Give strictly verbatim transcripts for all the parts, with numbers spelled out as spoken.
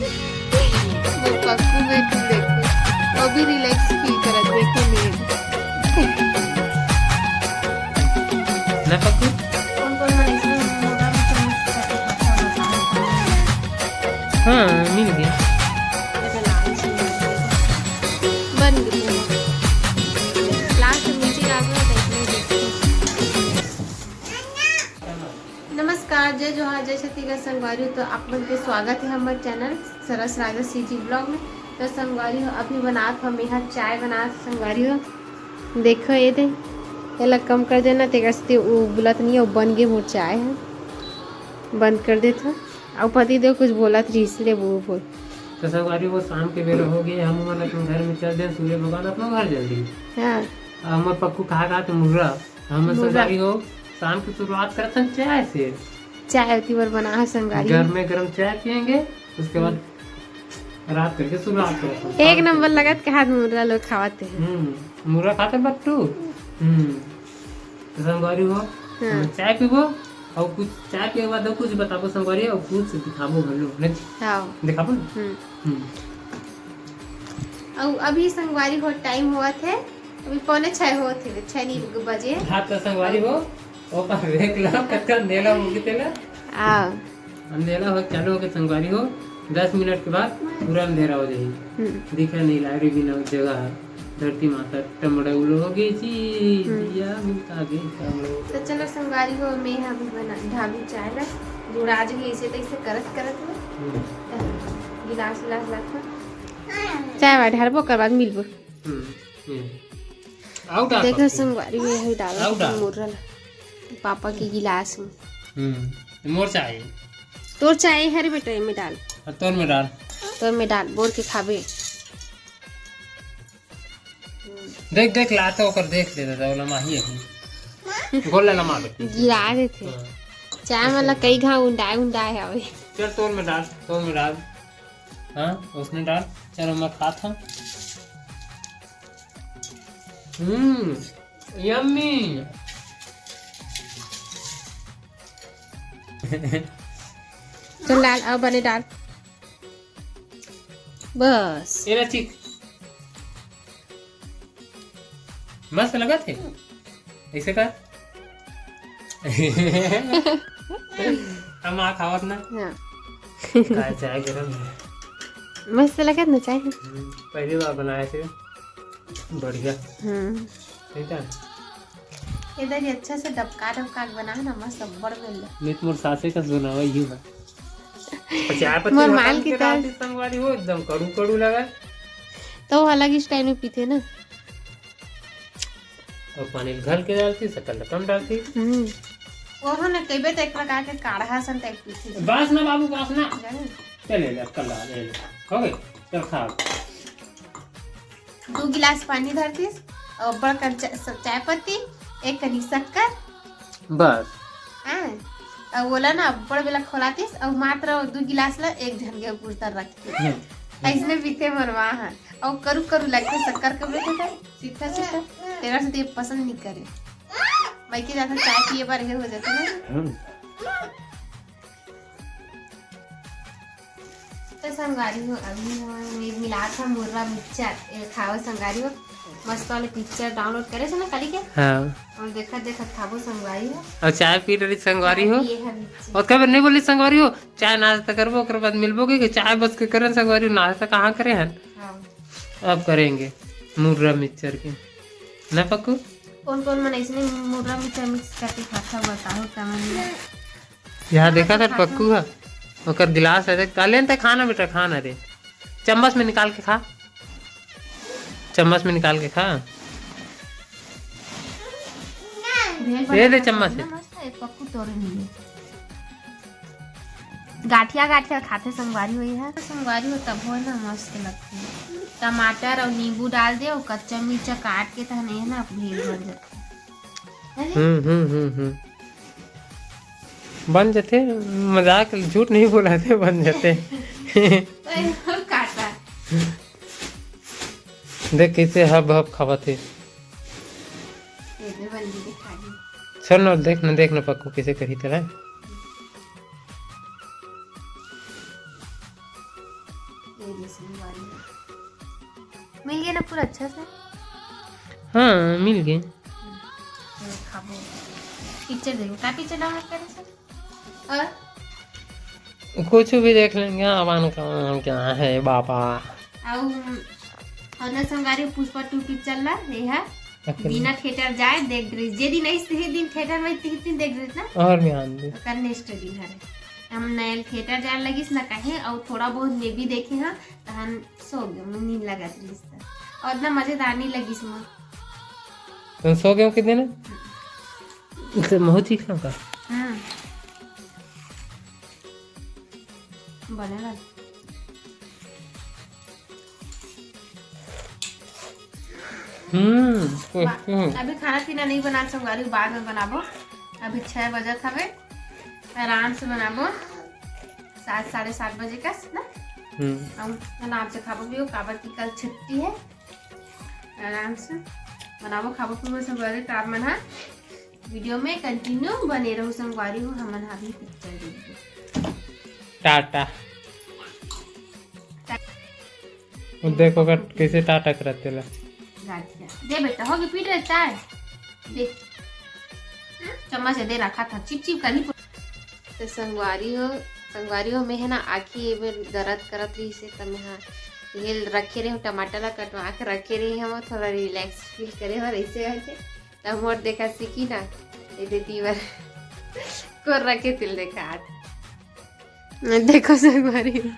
मोर पक्कू बेटी देखो, वो भी रिलैक्स फील करत, देखो मेर। ना पक्कू? कौन कौन मन ऐसे मोटा भी चम्मच करके खाता होगा, हाँ, मिल गया। बन गई। लास्ट में नीचे आ गया, तो इसमें देखते हैं। नमस्कार, जय जोहार, जय छत्तीसगढ़ संगवारी हो। तो आप मन के स्वागत है हमर चैनल सरस राजा सीजी ब्लॉग में। तो संगवारी हो, अभी बनात हो मेहा चाय बनात संगवारी हो। देखो ये दे, एला कम कर देना, तेकर से उबलत नहीं है, बन गे मोर चाय है। बंद कर देत हो। अउ पति देव कुछ बोलत रहिस, ले वो बोल। तो संगवारी हो, शाम के बेरा हो गए, हम मन अपन घर में चल देन, सूर्य भगवान अपन घर जल्दी। हाँ। हमर पक्कू कहा कहा तो मुर्रा, हम मुर्रा। संगवारी हो, शाम की शुरुआत करत हन चाय से। चाय होती बर बना है संगवारी। घर में गरम चाय पियेंगे, उसके बाद रात करके शुरुआत करत हन। एक नंबर लगत के हाथ मुर्रा लोग खावत है। हम्म, मुर्रा खाते बट्टू। हम्म, तो संगवारी हो, हाँ। चाय पीबो और कुछ चाय के बाद कुछ बताबो संगवारी और कुछ दिखाबो घर लोग ने। हाँ। दिखाबो ना? हम्म। हम्म। और अभी संगवारी हो टाइम हुआ थे, अभी पौने छः हुआ थे, छः नहीं बजे। हाँ, तो संगवारी हो, ओकर देख लो, कतका अंधेला हो गया तेला। हाँ। अंधेला हो चालू हो गया संगवारी हो, दस मिनट के बाद पूरा अंधेरा हो जाही। हम्म। दिखा नहीं लारी बिना जगह है, धरती माता टमड़ा उलो हो गई जी, हम्म। दिया मिलता गई टमड़ो। तो चलो संगवारी हो, मैं अभी बना ढाबी चाय ला जुड़ा आज भी ऐसे तैसे करत करत हो। हम्म। गिलास उलास रखो। चाय वाय ढारबो, ओकर बाद मिलबो। हम्म, ये। आउ डाल देखो पत्ती। संगवारी में यही डाल आउ डाल। मोरल पापा के गिलास में। हम्म, मोर चाय। तोर चाय हरे बेटा, एमे डाल। हाँ, तोर में डाल। तोर में डाल, बोर के खाबे। देख, देख, लाते ओकर देख ले दादा, ओला माही अभी। गोल ला लमा दे। गिरा देथे। हाँ। चाय मन ला कई घाव उंडाए उंडाए हवे। चल, तोर में डाल, तोर में डाल। हाँ, उसने डाल। चलो, मैं खात हूँ। हम्म, यम्मी। चल डाल, अब बने डाल। बस। ये ला चीख। मस्त लगत हे। ऐसे कर। हम आ खावत ना। हाँ। चाय, चाय गरम है। मस्त लगत ना चाय। हम्म, पहली बार बनाए थे। बढ़िया। हम्म। ठीक है। इधर ये अच्छा से डबका डबका के बना है ना, मस्त अब्बड़ बेल। नहीं तो मोर सासे का सुनावा ही है। चाय पत्ती मोर होटल माल की के तरह। डालती संगवारी हो, एकदम कड़ू कड़ू लगा। तो वो अलग ही स्टाइल में पीते ना। और पानी घल के डालती, शक्कर कम डालती। हम्म। वो ना कई बेर तो एक प्रकार के काढ़ा सन टाइप पीती। बस ना बाबू, बस ना। जाने? चले ले, अक्कल ला, ले ले। हो गई? चल खा। दो गिलास पानी धरतीस और बड़कन चा-, स-, चाय पत्ती, एक कनी शक्कर। बस। हाँ, और बोला ना, बड़ बेला खोलातीस और मात्र दो गिलास ला एक झन के ऊपर रखती। हम्म। ऐसने पीते मरवा है। और करू करू लगते शक्कर के बेटे तो, सीधा सीधा। तेरा से तो ये पसंद नहीं करे। मैं के जाता चाय पिए बार ये हो जाता ना। हम्म। तो संगवारी हो, अभी हम ये मिला था मुर्रा मिक्सचर, ये खाओ संगवारी हो, मस्त वाले पिक्चर डाउनलोड करे से ना कल के। हाँ। और देखत देखत खाबो संगवारी हो। और चाय पी रही संगवारी हो। चाय पिए है मिक्सचर। और कब नहीं बोली संगवारी हो, चाय नाश्ता करबो, ओकर बाद मिलबो के, के चाय बस के करन संगवारी हो, नाश्ता कहाँ करे हन? हाँ। अब करेंगे मुर्रा मिक्सचर के, ना पक्कू? कौन कौन मन ऐसने मुर्रा मिक्सचर मिक्स करके खाता हुआ बताओ कमेंट में। यहाँ देखा था पक्कू है, ओकर गिलास है, देख, ले न ते खा ना बेटा, खा ना रे, चम्मच में निकाल के खा, चम्मच में निकाल के खा। भेल ये दे बनाना चम्मच है। मस्त है, पक्कू तोरे लिए। गाठिया गाठिया खाते संगवारी हुई है, संगवारी हो तब हो ना मस्त लगती है। टमाटर और नींबू डाल दे और कच्चा मिर्चा काट के तहन ये ना भेल बन जाता है। हम्म, हम्म, हम्म, हम्म। बन जथे, मजाक, झूठ नहीं बोला थे, बन जथे। ओए, और काटा। देख कैसे हब हब खावत हे। ये तो बन गई, खा ली। चल ना, देख ना, देख ना पक्कू कैसे करी तेरा। ये जैसे भी वाली है। मिल गया ना पूरा अच्छा से? हाँ, मिल गए। ये खाबो। पिक्चर देखो, का पिक्चर डाउनलोड करे से? और कुछ भी देख लेंगे, अपन काम क्या है बाबा। अउ, अउ ना संगवारी, पुष्पा टू पिक्चर ला, ये है। अखनी। बिना थिएटर जाए देख रही, जे दिन आई, तिही दिन थिएटर में, तिही दिन देख रही ना। और भी आन दे। ओकर नेक्स्ट दिन हरे। हम नयल थिएटर जाए लगिस ना कहे, अउ थोड़ा बहुत मैं भी देखे हाँ, तहन सो गए, मुझे नींद लगत रहिस त। और इतना मजेदार नहीं लगिस मोर। तुम सो गए हो कितने ने? तो महू चीख का? हाँ। बने वाला। हम्म, बा-, हम्म। अभी खाना पीना नहीं बना संगवारी, बाद में बनाबो। अभी छह बजत हवे, आराम से बनाबो, सात, साढ़े सात बजे कस ना। हम्म। हम आराम से खाबो पियो, काबर कि कल छुट्टी है। आराम से बनाबो, खाबो पीबो संगवारी, तो आप मन हा वीडियो में कंटिन्यू बने रहू संगवारी हो, हमन हा भी पिक्चर देखबो। टाटा। वो देखो अगर कैसे टाटा करत तेला। गाठिया। दे बेटा, होगे पीट रहे चाय। दे। चम्मच दे, रखा था, चिप चिप करही। तो संगवारी हो, संगवारी हो, मैं है ना आँखी ए बेर दर्द करत रहिस हे, त मैं हा ये रखे रहे हूँ, टमाटर ला कटवा के रखे रहे हूँ, थोड़ा रिलैक्स फील करे बर ऐसे करके। तब मोर देखा सीखी ना, ये दे दीवर को रखे तिल देखा आज। देखो संगवारी हो।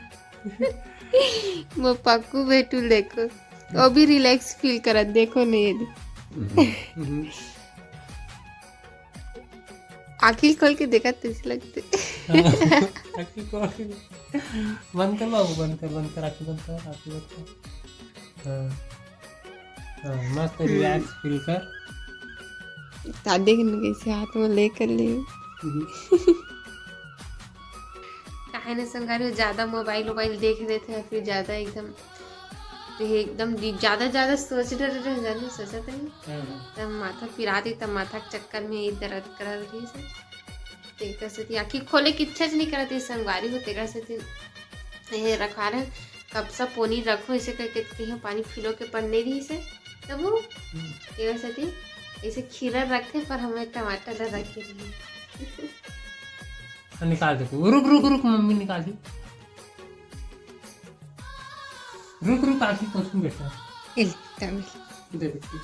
वो पक्कू बेटू देखो, वो भी रिलैक्स फील करत, देखो नहीं ये दे। हम्म। आँखी खोल के देखा तैसे लगते। हाँ, आँखी खोल के। बंद कर बाबू, बंद कर, बंद कर, आँखी बंद कर, आँखी बंद कर। हाँ। हाँ, मस्त हम्म। रिलैक्स फील कर। ता देख न कैसे हाथ में लेकर ले। हम्म। काहे न संगवारी हो, ज्यादा मोबाइल वोबाइल देख देथे, फिर ज्यादा एकदम, तो ये एकदम डीप, ज्यादा, ज्यादा सोच रहे, रहे, ज्यादा सोचत नहीं। हाँ, हाँ। तब माथा पिरात ही, तब माथा के चक्कर में ये दर्द करत रही से। तेकर सेती आँखी खोले के इच्छा नहीं करत हे संगवारी हो, तेकर सेती ये रखवा रहे। कब सा पोनी रखो, ऐसे करके कहीं पानी फिलो के पड़ने रही से, तब वो हम्म। तेकर सेती ऐसे खीरा रखते, पर हमें टमाटर ला रखे रही। हाँ, निकाल दे तू। रुक, रुक, रुक, मम्मी निकाल दी। रुक, रुक, आँखी पोछूं बेटा। ए, तमिल। दे बेटी।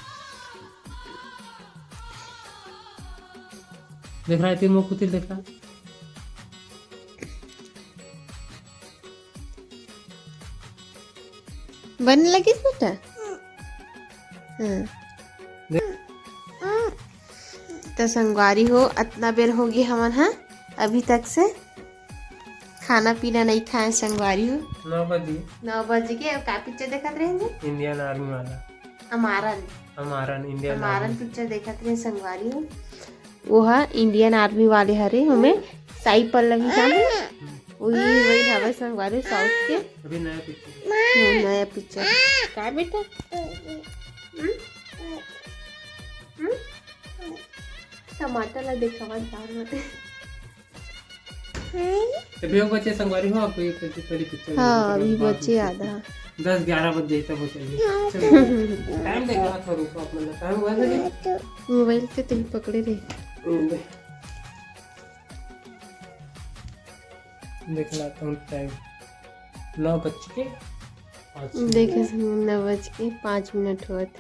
देख रहा है, तेरे मुंह कुतिल देख रहा। बने लगिस बेटा? हाँ। देख। त संगवारी हो, अतना बेर होगे हमन हा अभी तक से खाना पीना नहीं खाए संगवारी हो। नौ बजे। नौ बज के, अब का पिक्चर देखत रहे जी? इंडियन आर्मी वाला। Amaran. Amaran, Indian Amaran army. Picture देखत रहे संगवारी हो। वो हा इंडियन आर्मी वाले हरे, हमें साई पल्लवी का है। वही, वही हवे संगवारी साउथ के। अभी नया पिक्चर। हाँ, नया पिक्चर। का बेटा? हम्म? हम्म? टमाटर ला देखावत बार में। अभी वो बचे संगवारी हो, आप एक पहली पिक्चर हाँ, अभी बचे आधा। दस ग्यारह बज जाए तब वो चलिए। चलो, टाइम देखना था, रुको आप, मतलब टाइम हुआ था जी? मोबाइल के तुम पकड़े रहे। हम्म, दे-, देख लाता हूँ टाइम, नौ बज के पाँच मिनट। देखे नौ बज के पाँच मिनट होत।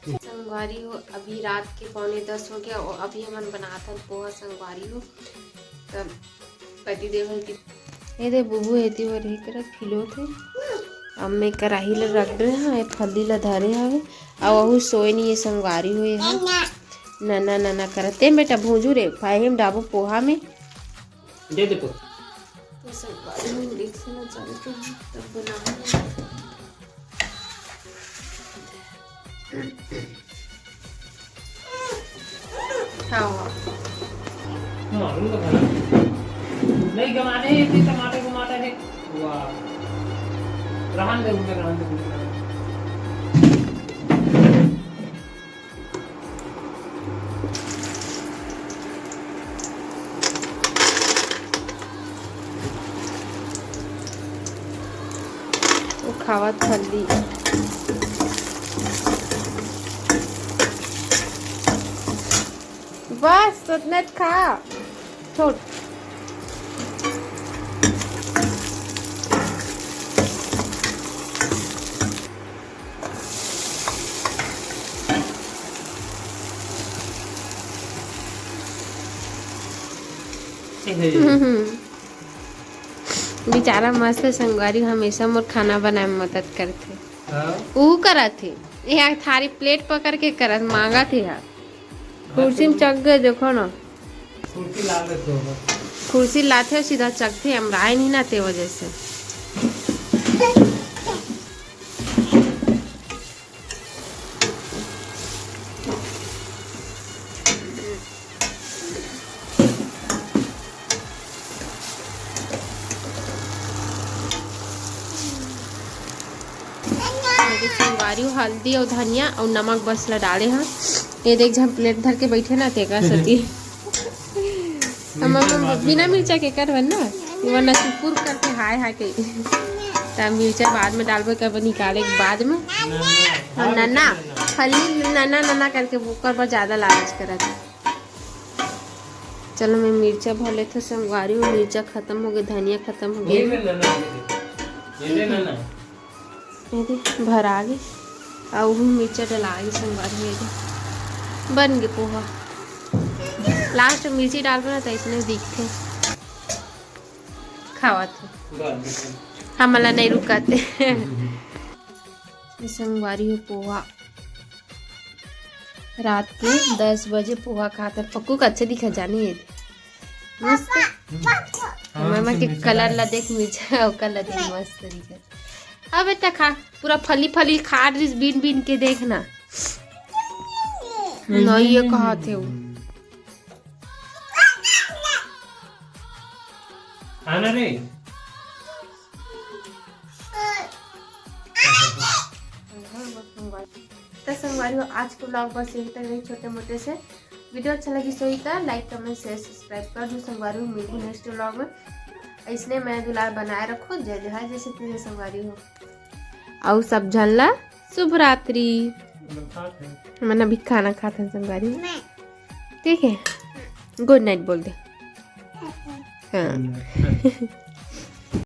संगवारी हो, अभी रात के पौने दस हो गया और अभी हमन बनात हन पोहा संगवारी हो। तब पति देव हर की, ए दे बुबू, एती बर ही करा खिलो थे। अब मैं कराही ला रख दे हाँ, ये फल्ली ला धरे हवे। अब वहू सोए नहीं, ये संगवारी हो ये हा। नना नना करत। ते बेटा भोजू रे, फाहे में डाबो पोहा में। दे दे तो। तो संगवारी हो, देख से ना चलते हैं, तब बनाऊंगा। हाँ। मालूम तो था। नहीं, गमाने ही इतने टमाटर, टमाटर है। वाह। रहन दे, उनका रहन दे, उनका रहन दे। खावत हल्दी। बस उतने खा। छोड़। बेचारा मस्त संगवारी हमेशा मोर खाना बनाए में मदद करथे। हाँ। ऊ करत हे, यहाँ थारी प्लेट पकड़ के करत, मांगत हे यार। कुर्सी में चघ गए, देखो ना। कुर्सी ला दे तो। कुर्सी लाथे, सीधा चघथे, हम राय नहीं ना ते वजह से। ये देख संगवारी हो, हल्दी अउ धनिया अउ नमक बस ला डाले हन। ये देख, जहाँ प्लेट धर के बैठे ना, तेकर सेती। हम, हम बिना मिर्चा के करबन ना, वरना चुपुर करके हाय हाय के। त मिर्चा बाद में डालबे करबे, निकाले के बाद में। और नन्ना, खाली नन्ना नन्ना करके ओकर बर ज्यादा लालच करत। चलो, मैं मिर्चा भर लेथव संगवारी हो। मिर्चा खत्म हो गए, धनिया खत्म हो गए। ये दे, भरा गे। अउ उहू मिर्चा डला गे संगवारी हो। ये दे, बन गे पोहा। लास्ट में मिर्ची डालबो ना, त अइसने दिखथे। खावत हे। हमला नहीं रुकाते। ये संगवारी हो पोहा। रात के दस बजे पोहा खात हे। पक्कू का अच्छा दिखा जानी ये दे। मस्त। हाँ, मम्मा के कलर ला देख, मिर्चा ओकर ला देख, मस्त दिखत। अब बेटा खा, पूरा फली फली खा रही, बीन बीन के देखना। नहीं, ये कहा थे वो। आना रे। त संगवारी हो, आज के vlog बस यही तक रही, छोटे मोटे से। वीडियो अच्छा लगी सोई त like, comment, share, subscribe कर दू संगवारी हो। मिलबू next vlog में। अइसने मैं दुलार बनाए रखो। जय जोहार, जय छत्तीसगढ़ संगवारी हो। अउ सब झन ला शुभ रात्रि। मन अभी खाना खात हन संगवारी हो। ठीक है, गुड नाइट बोल दे। हाँ।